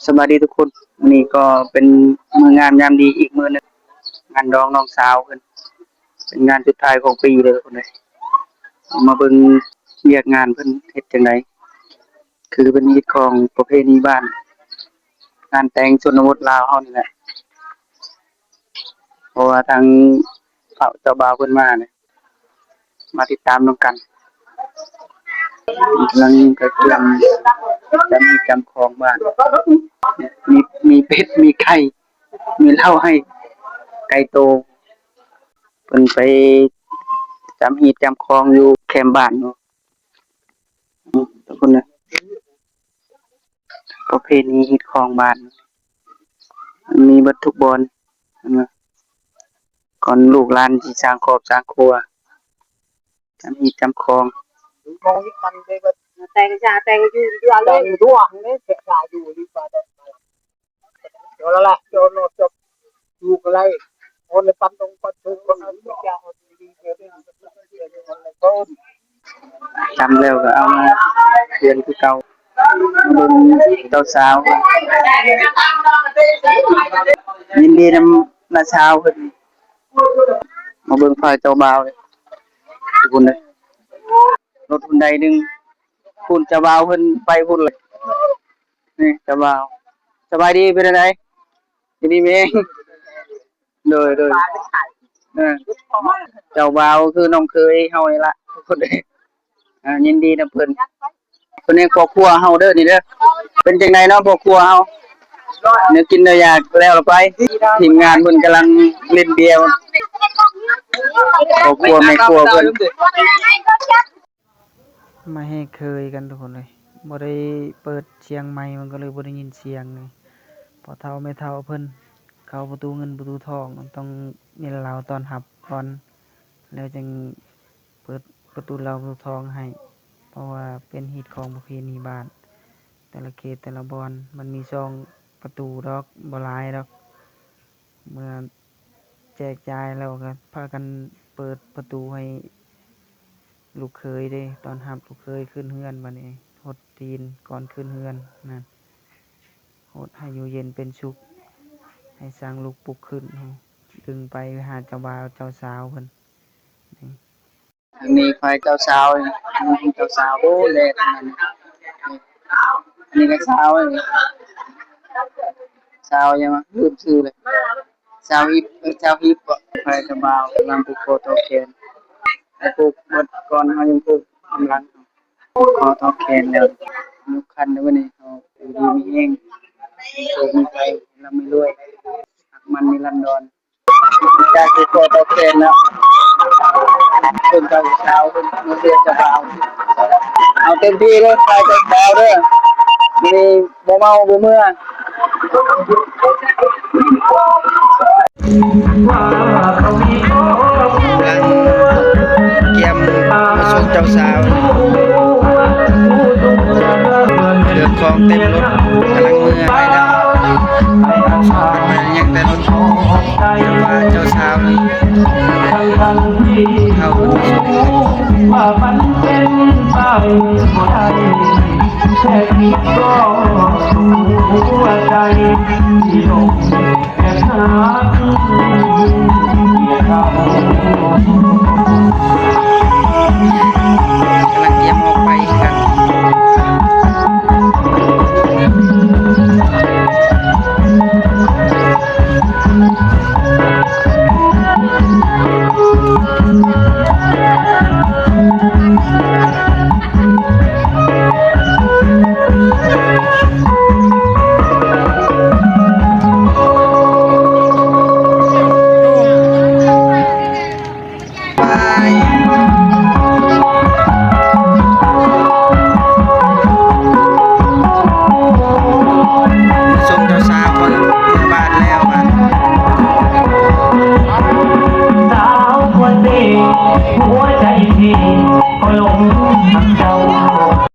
ສະບາຍດີທຸກຄົນ, ມື້ນີ້ກໍເປັນມື້ງາມຍາມດີອີກມື້ໜຶ່ງ, ງານດອງນ້ອງສາວເພິ່ນ, ເປັນງານສຸດທ້າຍຂອງປີເດີທຸກຄົນເອີຍ. ເຮົາມາເບິ່ງວຽກງານເພິ່ນເຮັດຈັ່ງໃດ, ຄືເປັນຮີດຄອງປະເພນີບ້ານ, ງານແຕ່ງຊົນນະບົດລາວເຮົານີ້ແຫຼະ, ເພາະວ່າທາງເຖົ້າເຈົ້າບ່າວເພິ່ນມານີ້ ມາຕິດຕາມນຳກັນ. ກຳລັງກະກຽມຈຳຮີດຈຳຄອງບ້ານ, ມີ ມີເປັດ ມີໄກ່ ມີເຫຼົ້າໃຫ້ໄກ່ໂຕ. ເພິ່ນໄປຈຳຮີດຈຳຄອງຢູ່ແຄມບ້ານພຸ້ນ. ອືມ ທຸກຄົນເອີຍ, ປະເພນີຮີດຄອງບ້ານ ມັນມີເບິດທຸກບ່ອນ ເຫັນບໍ່? ກ່ອນລູກຫຼານຊິສ້າງຄອບສ້າງຄົວ ຈຳຮີດຈຳຄອງ. ແຕ່ງຊາ ແຕ່ງຢູ່ ຢູ່ເລີຍ ຢູ່ດ້ວງເດ້ ແຕ່ງຊາຢູ່ ເຈົ້າລະລະ ເຈົ້າໂນດ ເຈົ້າຢູ່ກະໄລ ໂອນໃນປັນຕົງປັນເທິງ ຈຳແລ້ວກໍເອົາມາເຮືອນຄືເກົ່າ. ມາເບິ່ງເຈົ້າສາວ, ຍິນດີນຳນ້າສາວເພິ່ນ. ມາເບິ່ງຝ່າຍເຈົ້າບ່າວເດ້ ພຸ້ນເດ້ ລົດຮຸນໄດໜຶ່ງ ພຸ້ນເຈົ້າບ່າວເພິ່ນໄປພຸ້ນເລີຍ. ນີ້ເຈົ້າບ່າວ ສະບາຍດີ ເປັນຈັ່ງໃດ? ຢູ່ດີມີແຮງ. ໂດຍ ໂດຍ ເອີ ເຈົ້າບ່າວຄືນ້ອງເຂີຍເຮົານີ້ລະ ທຸກຄົນເອີຍ. ອ່າ ຍິນດີນຳເພິ່ນ, ເພິ່ນແມ່ນພໍ່ຄົວເຮົາເດີນີ້ເດີ. ເປັນຈັ່ງໃດເນາະ ພໍ່ຄົວເຮົາ? ແນວກິນແນວຢາກແລ້ວລະໄປ? ທີມງານເພິ່ນກຳລັງຫຼິ້ນເບຍ, ພໍ່ຄົວແມ່ຄົວເພິ່ນ. ມາແຫກເຄີຍກັນທຸກຄົນເອີຍ, ບໍ່ໄດ້ເປີດສຽງໄມ ມັນກໍເລີຍບໍ່ໄດ້ຍິນສຽງ. ພໍ່ເຖົ້າແມ່ເຖົ້າເພິ່ນເຂົ້າປະຕູເງິນປະຕູທອງ ຕ້ອງມີເຫຼົ້າຕ້ອນຮັບກ່ອນ ແລ້ວຈຶ່ງເປີດປະຕູເຫຼົ້າປະຕູທອງໃຫ້, ເພາະວ່າເປັນຮີດຄອງປະເພນີບ້ານ ແຕ່ລະເຂດແຕ່ລະບ່ອນ ມັນມີສອງປະຕູດອກ ບໍ່ຫຼາຍດອກ. ເມື່ອ ແຈກຈ່າຍແລ້ວກໍພາກັນເປີດປະຕູໃຫ້ລູກເຂີຍເດ້, ຕ້ອນຮັບລູກເຂີຍຂຶ້ນເຮືອນ. ບາດນີ້ຫົດຕີນກ່ອນຂຶ້ນເຮືອນນັ້ນ, ຫົດໃຫ້ຢູ່ເຢັນເປັນສຸກ, ໃຫ້ສ້າງລຸກປຸກຂຶ້ນ, ດຶງໄປຫາເຈົ້າບ່າວເຈົ້າສາວເພິ່ນ. ນີ້ ທາງນີ້ຝ່າຍເຈົ້າສາວ, ທາງນີ້ເຈົ້າສາວ. ໂອ້ ແດດ ອັນນີ້ກໍສາວ, ສາວຫຍັງວະ ລືມຊື່ເລີຍ. ສາວຮິບ ເອີ ສາວຣິບເບາະ. ຝ່າຍເຈົ້າບ່າວກຳລັງຜູກຄໍຕໍ່ແຂນ, ຜູກເບິດກ່ອນ ເຮົາຍັງຜູກກຳລັງ ຂໍຕໍ່ແຂນແລ້ວ ຍົກຂັນເດີ. ມື້ນີ້ເຮົາຢູ່ດີມີແຮງ, ໂຊກມີໄພ, ລ່ຳມີລວຍ, ຮັກໝັ້ນນິລັນດອນ. ຈາກທີ່ຂໍຕອບແທນເນາະ ເພິ່ນກໍສາວ ເພິ່ນມາເຮືອນເຈົ້າບ່າວ ເອົາເຕັມທີ່ເດີ ຝ່າຍເຈົ້າສາວເດີ. ມື້ນີ້ບໍ່ເມົາບໍ່ເມືອ ກຳລັງກຽມມາສົ່ງເຈົ້າສາວ ເຄື່ອງຂອງເຕັມລົດ ກຳລັງເມືອໄປແລ້ວ ຍັງແຕ່ລົດ. ແຕ່ວ່າເຈົ້າສາວນີ້ເຂົ້າ ວ່າມັນເປັນໄປບໍ່ໄດ້ ແຕ່ຄິດກໍຕົກຫົວໃຈ ທີ່ລົງແບບນັ້ນ ກຳລັງກຽມອອກໄປຄືກັນ.